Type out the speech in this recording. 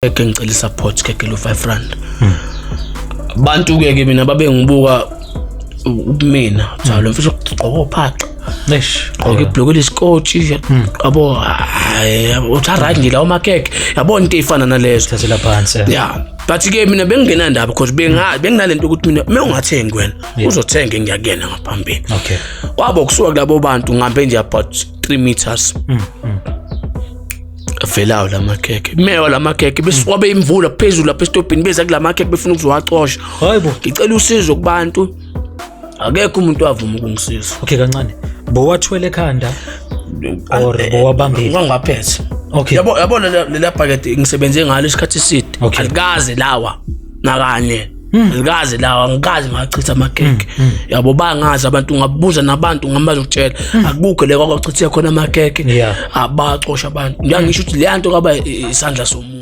Keke, ngicela i-support keke lo R5. Abantu ke ke mina babengibuka kumina, njalo mfisho ugqoka ophaqa. Eish. Gqoka ibhuluku lesikotshi, yabo, hayi, uthi right nje lawo makeke, yabo, into ey'fana nalezo. Thathela phansi. Yeah, but ke mina bengingenandaba because benginalento ukuthi mina uma ungathengi wena uzothenga ngiyakuyena ngaphambili. Kwabo kusuka kulabo bantu ngihambe nje about 3 meters, velawo la makhekhe, mewa la makhekhe, beswabe imvula phezulu lapha esitobhini, beza kula makhekhe befuna ukuzowacosha. Hayibo. Ngicela usizo kubantu, akekho umuntu wavuma ukungisiza. Okay, kancane. Bowathwele ekhanda or bowabambile? Ngangaphethe. Okay. Yabo, lela bucket ngisebenze ngalo isikhathi eside. Alikaze lawa nakanye, alikaze lawa, ngikaze ngachitha amakhekhe, yabo, bangazi abantu, ngabuza nabantu ngamazokutshela, akukho le kwakachithe khona amakhekhe. Abacosha abantu, ngiyangisho ukuthi leya nto kwaba isandla somuntu.